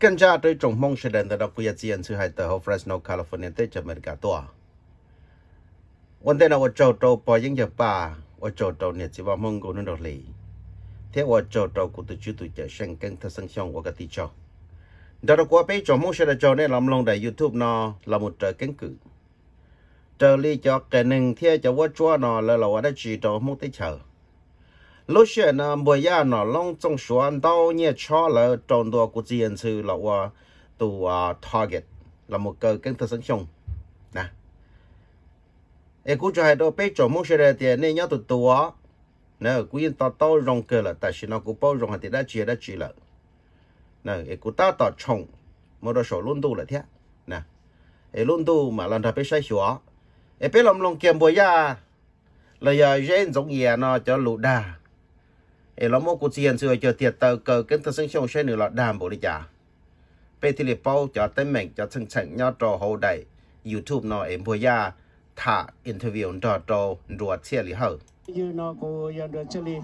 Keej tshaj rau ib tsoom Hmoob sawv daws ntawm no, kuv yog Txiv Yawg Ntxhw hais tawm hauv Fresno, California teb chaws Amelikas tuaj. Ua ntej no ua tsaug rau pog Yeeb Yawg Paj, ua tsaug rau niam txiv vaj Hmoob Nkauj Hnub Nraug Hlis, thiab ua tsaug rau kuv tus tswv tus cawm seej Keeb Thawj Xeeb Xyooj ua koj tij tsaug. Nrog rau kuv peb ib tsoom Hmoob sawv daws tsaug nej los mloog daim YouTube no los mus raws keeb kwm, raws li cov qias neeg thiab cov vuab tsuab no lawv los ua dab tsi rau Hmoob teb chaws. Lub sij hawm no Npuag Yaj, Nom Loob, Txooj Suav, Ntaub, Nyiaj Tshob lawv rau ntua kuv Txiv Yawg Ntxhw los ua tus target los mus kaw Keeb Thawj Xeeb Xyooj na. Es kuv tsuas hais rau peb tsoom Hmoob sawv daws tias nej nyob tus tus os. Kuv yeej to taub zoo kawg lawm, tam sim no kuv paub zoo hais tias dab tsi yog dab tsi lawm. Es kuv tab tom tshoom mus rau saum lub ntuj lawm thiab. Es lub ntuj mam los nrog peb saib xyuas. Es peb los mloog kiag Npuag Yaj los yog Zeb Ntxoov Yias no cov lus dag, es los muab kuv Txiv Yawg Ntxhw ua cov tiag taw kaw Keeb Thawj Xeeb Xyooj saib nws los dag npaum li cas. Peb thiaj li paub cov teeb meem cov txheej txheem nyob rau hauv daim YouTube no es Npuag Yaj tham interview nrog rau Nruas Txhiaj Lis Hawj. Yog no kuv yog Nruas Txhiaj Lis,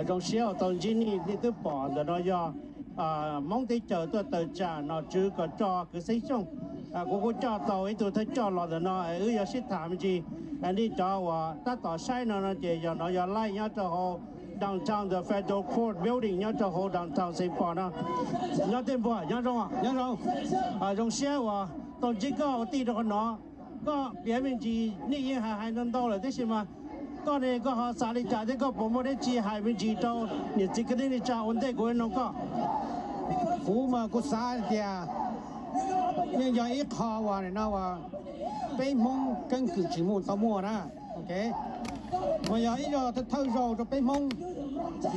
zoo siab uas tau ntsib nej, nej twb pom ntawm no yog Hmoob teb chaws tuaj tawm tsam nom tswv kom tso kwv Xeeb Xyooj. Kuv kuj coj tau ib tug thawj coj los ntawm no, wb yuav sib tham me ntsis. Nej cov uas tab tom saib no no ces yog no yog live nyob rau hauv downtown the Federal Court Building nyob rau hauv downtown Saint Paul no. Nyob tej npuag nyob zoo, nyob zoo. Zoo siab uas tau ntsib koj ua tij rau qhov no. Koj piav me ntsis nej yeej hais hais ntau ntau lawm tab sis mas koj ne koj ho xav li cas thiab koj puas muaj dab tsi hais me ntsis rau niam txiv kwv tij neej tsa ua ntej kuv nug koj? Kuv mas kuv xav tias yeej yog ib qho uas no uas peb Hmoob keeb kwm tsis mus tau muaj na. Mas yog ib zaug thawj zaug rau peb Hmoob.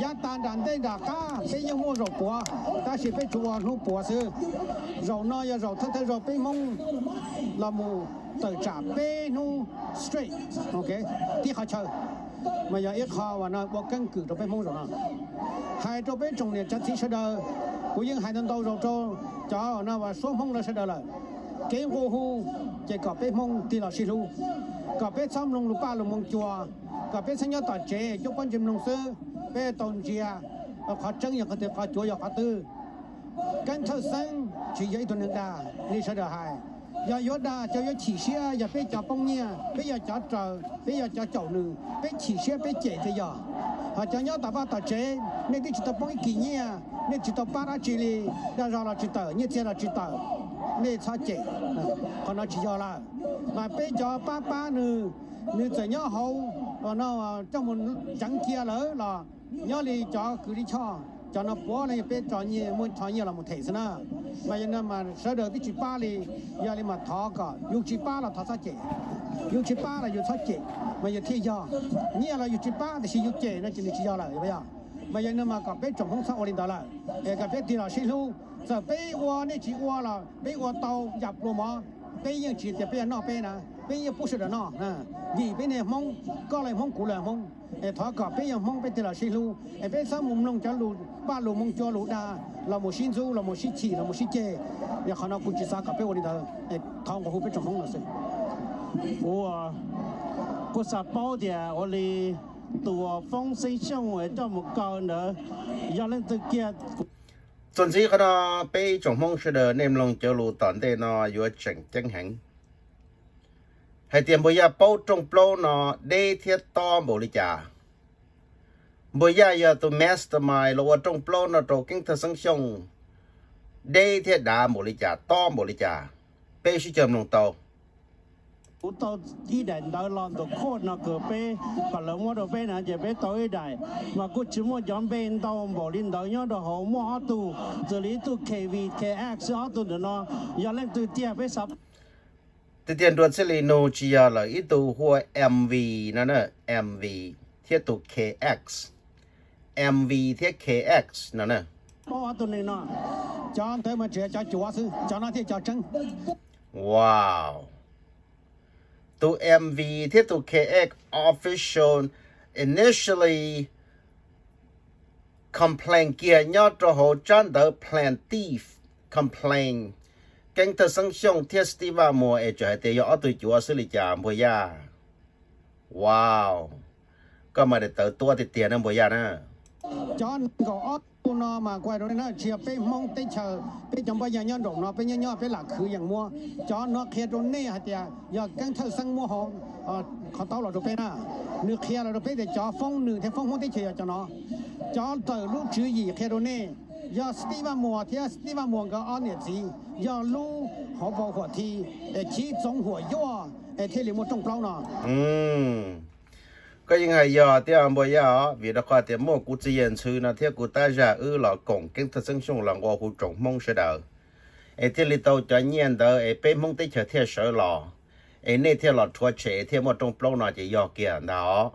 Yav tas nram ntej nram qab peb yeej muaj zaum puav, tab sis peb tsuas ua hnub puav xwb. Zaum no yog zaum thawj thawj zaug peb Hmoob los mus tawm tsam peb hnub straight tib qhov chaw. Mas yog ib qho uas no ua keeb kwm rau peb Hmoob zaum no. Hais rau peb tsoom niam tsoom txiv sawv daws, kuv yeej hais ntau ntau zaus rau cov no uas suab Hmoob lawv sawv daws lawm. Kev nqua hu ces kom peb Hmoob tig los sib hlub, kom peb txhob mloog lus paj lus moo cua, kom peb txhob nyob tom tsev cuab pob ntseg mloog xwb, peb tau ntsia qhov tseeb yog qhov twg, qhov cuav yog qhov twg. Keeb Thawj Xeeb tsis yog ib tug neeg dag li sawv daws hais. Yog yuav dag cov yuav chim siab yog peb cov poob nyiaj, peb yog cov raws, peb yog cov caum nws, peb chim siab peb cem thiaj yog. Ho cov nyob tom vaj tom tsev, nej twb tsis tau poob ib kis nyiaj, nej tsis tau pab dab tsi li, dag zog los tsis tawm, nyiaj txiag los tsis tawm, nej txhob cem. Qhov no tsis yog lawm. Mas peb cov pab pab nws, nws txawm nyob hauv no coj mus tseev cia lawm los nyob li cov kws lij choj, cov no puav leej yog peb tso nyiaj, muaj tso nyiaj los mus them xwb na. Mas yog no mas sawv daws twb tsis pab li, yog li mas thov kom yus tsis pab los thov txhob cem, yus tsis pab los yus txhob cem, mas yus thiaj yog. Nyiaj los yus tsis pab tiam sis yus cem no ces nws tsis yog lawm. Mas yog no mas kom peb tsoom Hmoob txhob ua li ntawd lawm, es kom peb tig los sib hlub. Txawm peb ua nej tsis ua los peb ua tau yam pluas mov, peb yeej tsis tias peb yuav noj peb na, peb yeej pub sawv daws noj. Vim peb niag Hmoob, koj lawv Hmoob kuv lawv Hmoob, es thov kom peb yog Hmoob peb tig los sib hlub, es peb txhob mus mloog cov lus paj lus moo cua lus dag los mus sib ntxub los mus sib chim los mus sib ceg. Yog qhov no kuv tsis xav kom peb ua li ntawd, thov nqua hu peb tsoom Hmoob no xwb. Kuv, kuv xav paub tias ua li tus uas foob Xeeb Xyooj es coj mus kaw ntawd yog leej twg kiag? Txuas ntxiv qhov no, peb ib tsoom Hmoob sawv daws nej mloog cov lus tom ntej no yuav tseem ceeb heev, hais tias Npuag Yaj paub rooj plaub no deb thiab tob npaum li cas. Npuag Yaj yog tus mastermind los ua rooj plaub no rau Keeb Thawj Xeeb Xyooj deb thiab dav npaum li cas, tob npaum li cas, peb sib cog mloog tau. Kuv tau ib daim ntawv los ntawm court no kws peb, kom lawv muab rau peb na, ces peb tau ib daim, mas kuj tsis muaj cov npe ntau npaum li ntawd nyob rau hauv, muaj ob tug, xws li ib tug K V K X, ob tug ntawm no yog leej twg tiag peb xav. Tiag tiag Nruas Txhiaj Lis nug tsis yog lawm, ib tug hu ua M V no na, M V thiab tus K X, M V thiab K X no na. Paub ob tug neeg no, cov ntawd mas tseem cov cuav xwb, cov no thiaj cov tseeb. Wow. Tus M V thiab tus K X official initially complain kiag nyob rau hauv tsab ntawv plaintiff complain Keeb Thawj Xeeb Xyooj thiab Steve Vaj Muas es tseem hais tias yog ob tug cuav xwb li cas Npuag Yaj? Wow, koj mas daim tawv tuab tiag tiag na Npuag Yaj na. Cov nees nkaum ob Tus no mas kuv hais rau nej na, tsis yog peb Hmoob teb chaws, peb cov npoj yaj nyob nraum no, peb nyob nyob peb lam khwv yeem muab. Cov no qhia rau nej hais tias yog Keeb Thawj Xeeb muab hauv qhov taub los rau peb na. Nws qhia los rau peb tias cov foob nws thiab foob Hmoob teb chaws yog cov no. Cov tawm lub tswv yim qhia rau nej, yog Steve Vaj Muas thiab Steve Vaj Muas nkawd ob niam txiv, yog lub hauv paus huam thi es khib txoov huam yuaj es thiaj li muaj rooj plaub no. Koj yeej hais yog thiab Npua Yaj os, vim rau qhov tias muaj kuv txiv yawg Ntxhw no thiab kuv tab zaj wb los koom Keeb Thawj Xeeb Xyooj los nqua hu tsoom Hmoob sawv daws, es thiaj li tau cov nyiaj ntawd es peb Hmoob teb chaws thiaj sawv los, es nej thiaj los rhuav tshem thiaj muaj rooj plaub no ces yog kiag ntag os.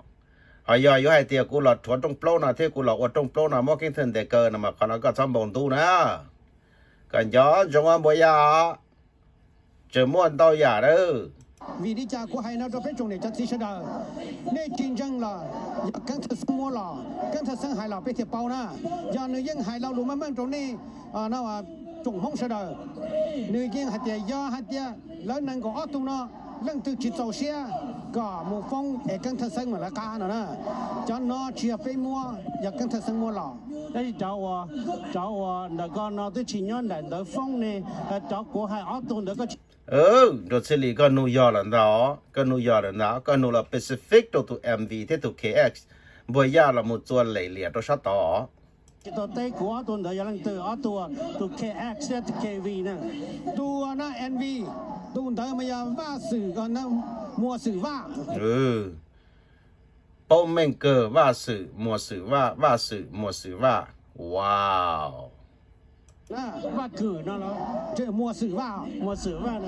Ho yog yuav hais tias kuv los rhuav rooj plaub no thiab kuv los ua rooj plaub no muab Keeb Thawj ntes kaw no mas qhov no koj txhob npau ntub na. Koj nco ntsoov Npua Yaj os, tseem muaj ntau yam lawm. Vim li cas kuv hais no rau peb tsoom niam cov txiv sawv daws, nej tsis ntseeg los yog Keeb Thawj Xeeb muab los, Keeb Thawj Xeeb hais los peb thiaj paub na. Yog nws yeej hais lo lus meej meej rau nej tsoom Hmoob sawv daws, nws yeej hais tias yog hais tias lawv nees nkaum ob tug no leej twg tsis txaus siab kom mus foob es Keeb Thawj Xeeb mam lawv qab no na. Cov no tsis yog peb muab, yog Keeb Thawj Xeeb muab los. Tab sis cov uas, cov uas ntawm ko no twb tsis nyob nraim ntawv foob ne, cov kuv hais ob tug ntawd koj tsis Nraug Txhiaj Lis, koj nug yog lawm ntag, koj nug yog lawm ntag, koj nug los specific rau tus M V thiab tus K X, Npua Yaj los mus txua lem liam rau sab tod. Tsis tau teb kuv ob tug ntawd yog leej twg, ob tug, tus K X thiab tus K V na. Tus no M V, tus ntawd mas yog Vaj Xwm, Muas Xwm Vaj. Paub meej kawg, Vaj Xwm Muas Xwm Vaj, Vaj Xwm Muas Xwm Vaj. Wow. Vaj Kwm no, Muas Xwm Vaj, Muas Xwm Vaj.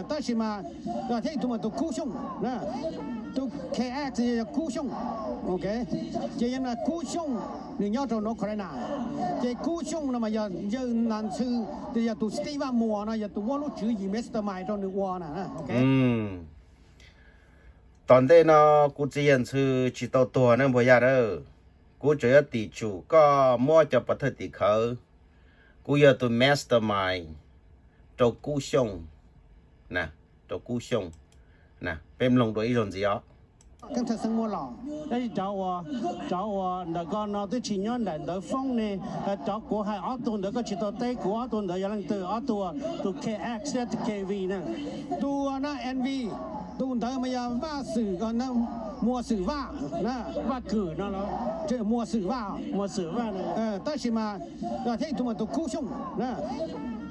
Tab sis mas thiab ib tug mas tus Kub Xyooj, tus K X yog Kub Xyooj. Ces yog Kub Xyooj nws nyob rau North Carolina. Ces Kub Xyooj no mas yog yawg Nas Ntxhw, tus yog tus Steve Vaj Muas no yog tus muab lub tswv yim mastermind rau nws ua na. Tom ntej no kuv txiv yawg Ntxhw tsis tau tuag na Npua Yaj na. Kuv tseem yuav tim tsum koj muab cov pov thawj tim khawv. Kuv yog tus mastermind rau Kub Xyooj, rau Kub Xyooj. Peb mloog dua ib zaug ntxiv os. Tab sis cov uas, cov uas ntawm ko no twb tsis nyob nraim ntawv foob ne, cov kuv hais ob tug ntawd koj tsis tau teb kuv ob tug ntawd yog leej twg, ob tug, tus K X thiab tus K V na. Tus no M V, tus ntawd mas yog Vaj Xwm, Muas Xwm Vaj, Vaj Kwm no, Muas Xwm Vaj, Muas Xwm Vaj. Tab sis mas thiab ib tug mas tus Kub Xyooj,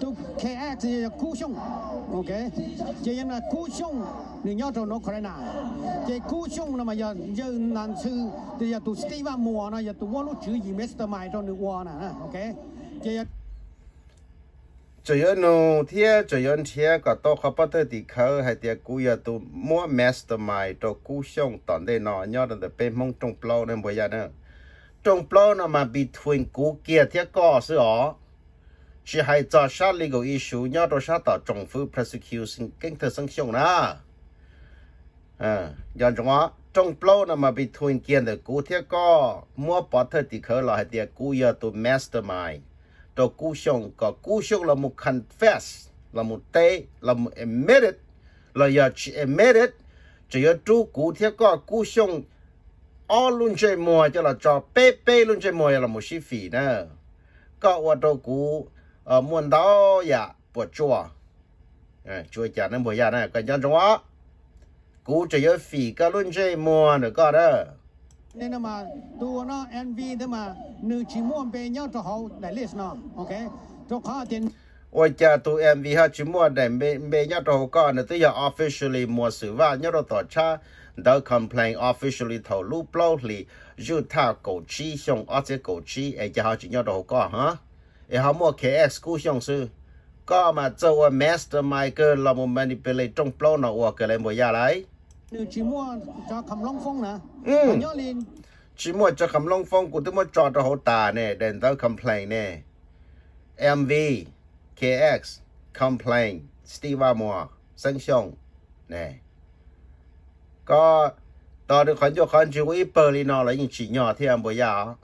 tus K X yog Kub Xyooj. Ces yog Kub Xyooj nws nyob rau North Carolina. Ces Kub Xyooj no mas yog yawg Nas Ntxhw, tus yog tus Steve Vaj Muas no yog tus muab lub tswv yim mastermind rau nws ua na. Ces tseem yuav nug thiab tseem yuav nrhiav kom tau qhov pov thawj tim khawv hais tias kuv yog tus muab mastermind rau Kub Xyooj tom ntej no nyob rau ntawm peb Hmoob rooj plaub na Npua Yaj na. Rooj plaub no mas between kuv kiag thiab koj xwb os. Tsis hais txog sab legal issue nyob rau sab tom tsoom fwv prosecution Keeb Thawj Xeeb Xyooj na. Nco ntsoov os, rooj plaub no mas between kiag ntawm kuv thiab koj, muab pov thawj tim khawv los hais tias kuv yog tus mastermind rau Kub Xyooj, kom Kub Xyooj los mus confess, los mus teb, los mus admit it, los yog tsis admit it, tseem yuav rub kuv thiab koj Kub Xyooj ob lub ntsej muag coj los tso, peb peb lub ntsej muag los mus sib fim na. Koj ua rau kuv muaj ntau yam puas tsuaj. Tsuas cas na Npua Yaj na, koj nco ntsoov os. Kuv tseem yuav fim koj lub ntsej muag ntawm koj na. Tus no M V ntawd mas nws tsis muaj npe nyob rau hauv daim list no, rau qhov tias ua cas tus M V ho tsis muaj daim npe nyob rau hauv koj, nws twb yog officially Muas Xwm Vaj nyob rau tom tshab ntawv complaint officially thaum lub plaub hlis zwj thaj kaum tsib xyoo ob txhiab kaum tsib es cas ho tsis nyob rau hauv koj ha? Es ho muaj K X Kub Xyooj xwb. Koj mas txawj ua mastermind kawg los mus manipulate rooj plaub no ua kawg li Npua Yaj lauj. Tsis muaj cov kham loob foob, kuv twb muab tso rau hauv tas ne, daim ntawv complaint ne. M V, K X, complaint, Steve Vaj Muas, Xeeb Xyooj ne. Koj tos nws qhov ncauj qhov ntswg ua ib pawg li no los yeej tsim nyog thiab Npua Yaj.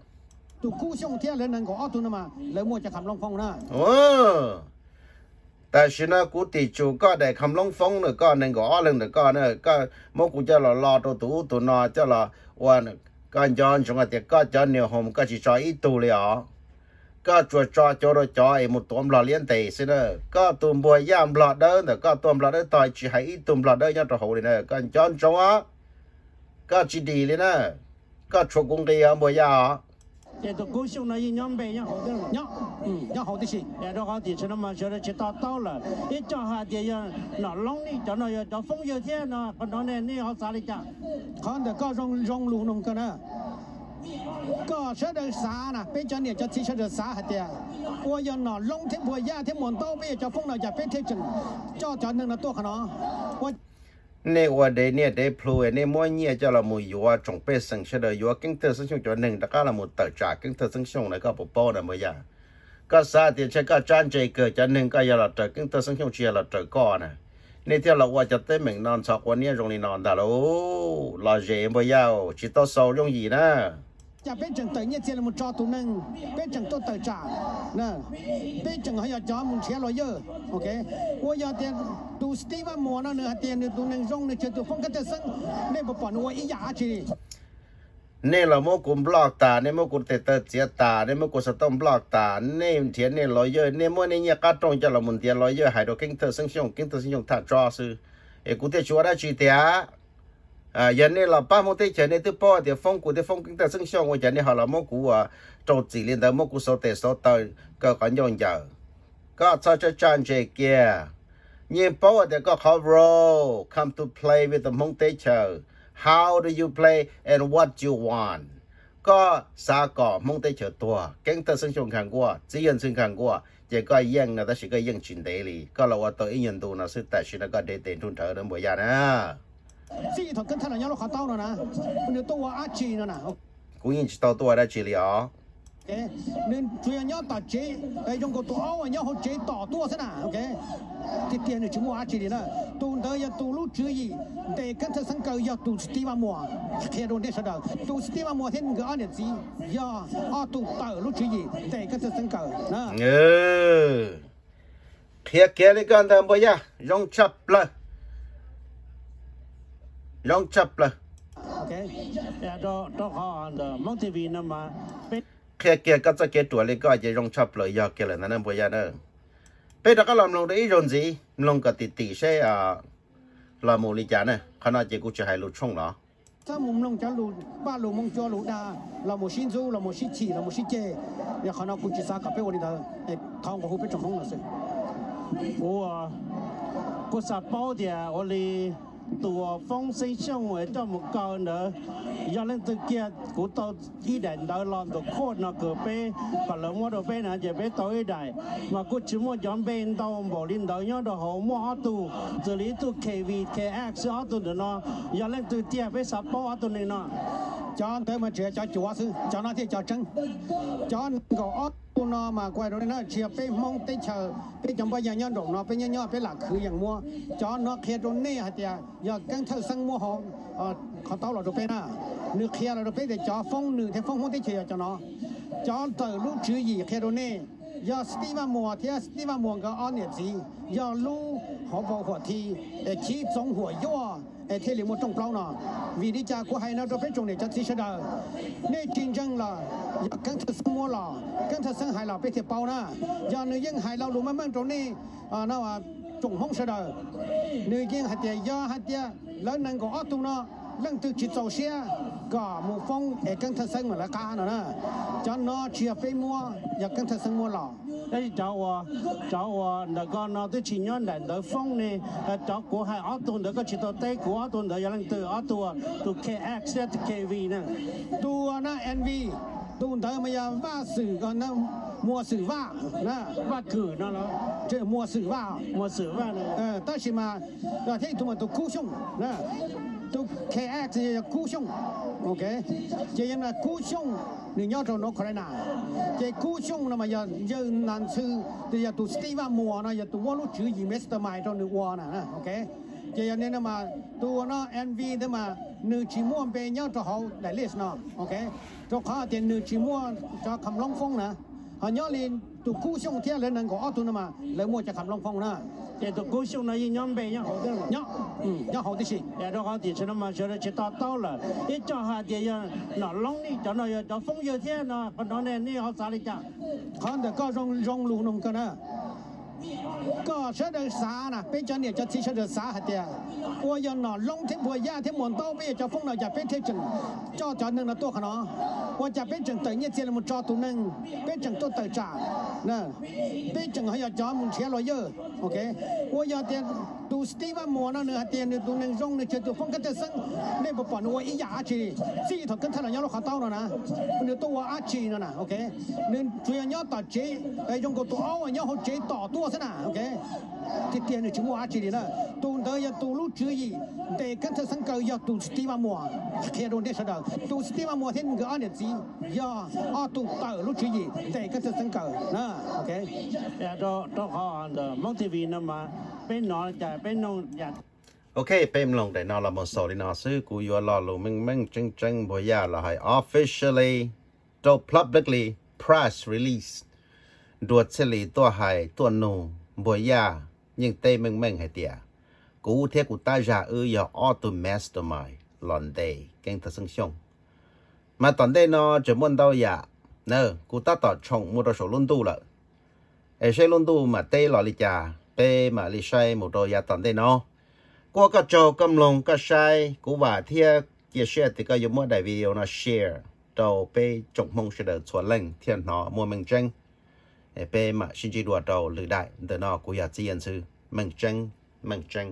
Tus Kub Xyooj thiab lawv nees nkaum ob tug no mas lawv muaj cov kham loob foob na. Tam sim no kuv tim tsum koj daim kham loob foob ntawm koj nees nkaum ob leeg ntawm koj na, koj muab kuv coj los lo rau tus ub tus no coj los ua, koj nco ntsoov hais tias koj cov niam hoom koj tsis tso ib tug li os. Koj tsuas tso cov rau cov es mus tuav nplog liab ntes xwb na. Koj tus Npuag Yaj nplog dawb ntawm koj tuaj nplog dawb tog tsis hais ib tug nplog dawb nyob rau hauv li na. Koj nco ntsoov os, koj tsis dim li na. Koj tshuav kuv nqi os Npuag Yaj os. Ces tus Kub Xyooj no yeej nyob npe nyob hauv tib si, rau qhov tiam sis no mas sawv daws tsis to taub lawm. Ib co hais tias yog Nom Loob nej cov no yog cov foob yawg thiab no, qhov no ne nej ho xav li cas? Qhov ntawm koj zoo zoo lus nug kawg na. Koj sawv daws xav na, peb cov niam cov txiv sawv daws xav hais tias, ua yog Nom Loob thiab Npuag Yaj thiab Muas Ntaub peb yog cov foob no cas peb thiaj tseem coj cov neeg no tuaj qhov no? Nej ua dev niaj dev plhu, nej muab nyiaj coj los mus yuav tsoom pej xeem sawv daws, yuav Keeb Thawj Xeeb Xyooj cov neeg rov qab los mus tawm tsam Keeb Thawj Xeeb Xyooj na, koj puas paub na Npuag Yaj? Koj xav tias ntshe koj tsab ntse kawg, cov neeg koj yog los raws Keeb Thawj Xeeb Xyooj tsis yog los raws koj na, nej thiaj los ua cov teeb meem no ntxhov quav niab zoo li no ntag lauj. Los zem Npuag Yaj, tsis tau xaus yooj yim na. Cas peb tseem tawm nyiaj txiag los tso tus neeg, peb tseem tuaj tawm tsam, peb tseem ho yog cov mus nrhiav los yawg. Ua yog tias tus Steve Vaj Muas no nws hais tias nws tus neeg zoo, nws tsis yog tus foob Keeb Thawj Xeeb, nej puas pom nws ua ib yam dab tsi? Nej los muab kuv nploj tas, nej muab kuv tes taw txiav tas, nej muab kuv xov tooj nploj tas, nej nrhiav nej los yawg, nej muab nej nyiaj qab rooj coj los mus ntiav los yawg hais rau Keeb Thawj Xeeb Xyooj, Keeb Thawj Xeeb Xyooj thaj tso xwb, es kuv thiaj tsis ua dab tsi tiag. Yog nej los pab Hmoob teb chaws nej twb paub tias foob kuv thiab foob Keeb Thawj Xeeb Xyooj ua cas nej ho los muab kuv ua rau txim li ntawd, muab kuv xauv tes xauv taw kaw qhov ncauj ncaws. Koj txhob tsab tsab ntse kiag. Yeej paub tias koj qhov role come to play with the Hmoob teb chaws. How do you play and what do you want? Koj xav kom Hmoob teb chaws tuag, Keeb Thawj Xeeb Xyooj nkag nkuaj, txiv yawg ntxwg nkag nkuaj, ces koj yeej no tab sis koj yeej tsis ntev li, koj los ua tau ib nyuag ntu no xwb, tam sim no koj dev tes nrug nrhawv na Npuag Yaj na. Txij thaum Keeb Thawj los nyob lub qhov taub no na, nws tuaj ua dab tsi no na? Kuv yeej tsis tau tuaj ua dab tsi li os. Nws tsuas yog nyob tom tsev, zoo nkaus tus aub nyob hauv tsev tom tuaj xwb na. Tiag tiag nws tsis muaj dab tsi li na. Tus ntawd yog tus lub tswv yim ntes Keeb Thawj Xeeb kaw yog tus Steve Vaj Muas qhia rau nej sawv daws. Tus Steve Vaj Muas thiab nkawd ob niam txiv yog ob tug tawm lub tswv yim ntes Keeb Thawj Xeeb kaw. Qhia kiag li koj ntag Npuag Yaj, zoo tshaj plaws. Zoo tshaj plaws. Qhia kiag koj txoj kev ruam li koj ces zoo tshaj plaws yog kiag lawm ntag na Npuag Yaj na. Peb rov qab los mloog dua ib zaug ntxiv, mloog kom tim tim seb los mus li cas na. Qhov no ces kuv tsis hais lus tshooj los. Txhob mus mloog cov lus paj lus moo cua lus dag los mus sib ntxub los mus sib chim los mus sib ceg. Yog qhov no kuv tsis xav kom peb ua li ntawd. Thov nqua hu peb tsoom Hmoob no xwb. Kuv, kuv xav paub tias ua li tus uas foob Xeeb Xyooj es coj mus kaw ntawd yog leej twg kiag. Kuv tau ib daim ntawv los ntawm court no kws peb, kom lawv muab rau peb na ces peb tau ib daim, mas kuj tsis muaj cov npe ntau npaum li ntawd nyob rau hauv, muaj ob tug, xws li ib tug K V K X, ob tug ntawm no yog leej twg tiag, peb xav paub ob tug neeg no. Cov ntawd mas tsis yog cov cuav xwb, cov no thiaj cov tseeb. Cov nees nkaum ob tug no mas kuv hais rau nej na, tsis yog peb Hmoob teb chaws, peb cov Npuag Yaj nyob nraum no peb nyob nyob peb lam khwv yees muab. Cov no qhia rau nej hais tias yog Keeb Thawj Xeeb muab hauv qhov taub los rau peb na. Nws qhia los rau peb tias cov foob nws thiab foob Hmoob teb chaws yog cov no. Cov tawm lub tswv yim qhia rau nej, yog Steve Vaj Muas thiab Steve Vaj Muas nkawd ob niam txiv yog lub hauv paus huam thi es chiv txoov huam yuaj es thiaj li muaj rooj plaub no. Vim li cas kuv hais no rau peb tsoom niam cov txiv sawv daws? Nej tsis ntseeg los yog Keeb Thawj Xeeb muab los, Keeb Thawj Xeeb hais los peb thiaj paub na. Yog nws yeej hais lo lus meej meej rau nej tsoom Hmoob sawv daws, nws yeej hais tias yog hais tias lawv nees nkaum ob tug no leej twg tsis txaus siab kom mus foob es Keeb Thawj Xeeb mam lawv qab no na. Cov no tsis yog peb muab, yog Keeb Thawj Xeeb muab los. Tab sis cov uas, cov uas ntawm ko no twb tsis nyob nraim ntawv foob ne. Cov kuv hais ob tug ntawd koj tsis tau teb kuv ob tug ntawd yog leej twg, ob tug, tus K X thiab tus K V na. Tus no N V, tus ntawd mas yog Vaj Xwm, Muas Xwm Vaj, Vaj Kwm no, Muas Xwm Vaj, Muas Xwm Vaj. Tab sis mas thiab ib tug mas tus Kub Xyooj, tus K X yog Kub Xyooj. Ces yog Kub Xyooj nws nyob rau North Carolina. Ces Kub Xyooj no mas yog yawg Nas Ntxhw, yog tus Steve Vaj Muas no yog tus muab lub tswv yim mastermind rau nws ua na. Ces yog li no mas tus no N V ntawd mas nws tsis muaj npe nyob rau hauv daim list no, rau qhov tias nws tsis muaj cov kham loob foob na. Ho nyob li Tus Kub Xyooj thiab lawv nees nkaum ob tug no mas lawv muaj cov kham looj phoo na. Ces tus Kub Xyooj no yeej nyob npe nyob hauv thiab los? Nyob, nyob hauv tib si. Rau qhov tiam sim no mas sawv daws tsis to taub lawm, ib co hais tias yog Nom Loob nej cov no yog cov foob yawg thiab no, qhov no ne nej ho xav li cas? Qhov ntawd koj zoo zoo lus nug kawg na. Koj sawv daws xav na, peb cov niam cov txiv sawv daws xav hais tias, ua yog Nom Loob thiab Npuag Yaj thiab Muas Ntaub peb yog cov foob no cas peb thiaj tseem coj cov neeg no tuaj qhov no? Ua cas peb tseem tawm nyiaj txiag los mus tso tus neeg, peb tseem tuaj tawm tsam, peb tseem ho yog cov mus nrhiav los yawg. Ua yog tias tus Steve Vaj Muas no nws hais tias nws tus neeg zoo, nws tsis yog tus foob kab thawj xeeb, nej puas pom nws ua ib yam dab tsi? Txij thaum kab thawj los nyob lub qhov taub no na, nws tuaj ua dab tsi no na? Nws tsuas yog nyob tom tsev, zoo nkaus tus aub nyob hauv tsev tom tuaj xwb na. Tiag tiag nws tsis muaj dab tsi li na. Tus ntawd yog tus lub tswv yim ntes kab thawj xeeb kaw yog tus Steve Vaj Muas. Qhia rau nej sawv daws, tus Steve Vaj Muas thiab nkawd ob niam txiv yog ob tug tawm lub tswv yim ntes kab thawj xeeb kaw na. Rau qhov Hmoob T V no mas peb hnov cas peb noog cas. Ok, peb mloog daim no los mus xaus li no xwb, kuv yuav lo lus meej meej tseeb tseeb Npuag Yaj los hais officially rau publicly press release. Nruas Txhiaj Lis tuaj hais tuaj nug Npuag Yaj yeej teb meej meej hais tias, kuv thiab kuv tab zag wb yog ob tug mastermind los ntes Keeb Thawj Xeeb Xyooj. Mas tom ntej no tseem muaj ntau yam na, kuv tab tom tshoom mus rau saum lub ntuj lawm, es seb lub ntuj mam teb los li cas, peb mam li saib mus rau yav tom ntej no. Kuv ua koj tsaug koj mloog koj saib, kuv vam thiab cia siab tias koj yuav muab daim video no share rau peb tsoom Hmoob sawv daws txhua leej thiaj hnov muaj meej tseeb. Peb mam sib ntsib dua rau lwm daim. Ntawm no kuv yog Txiv Yaj Ntxhw, meej tseeb, meej tseeb.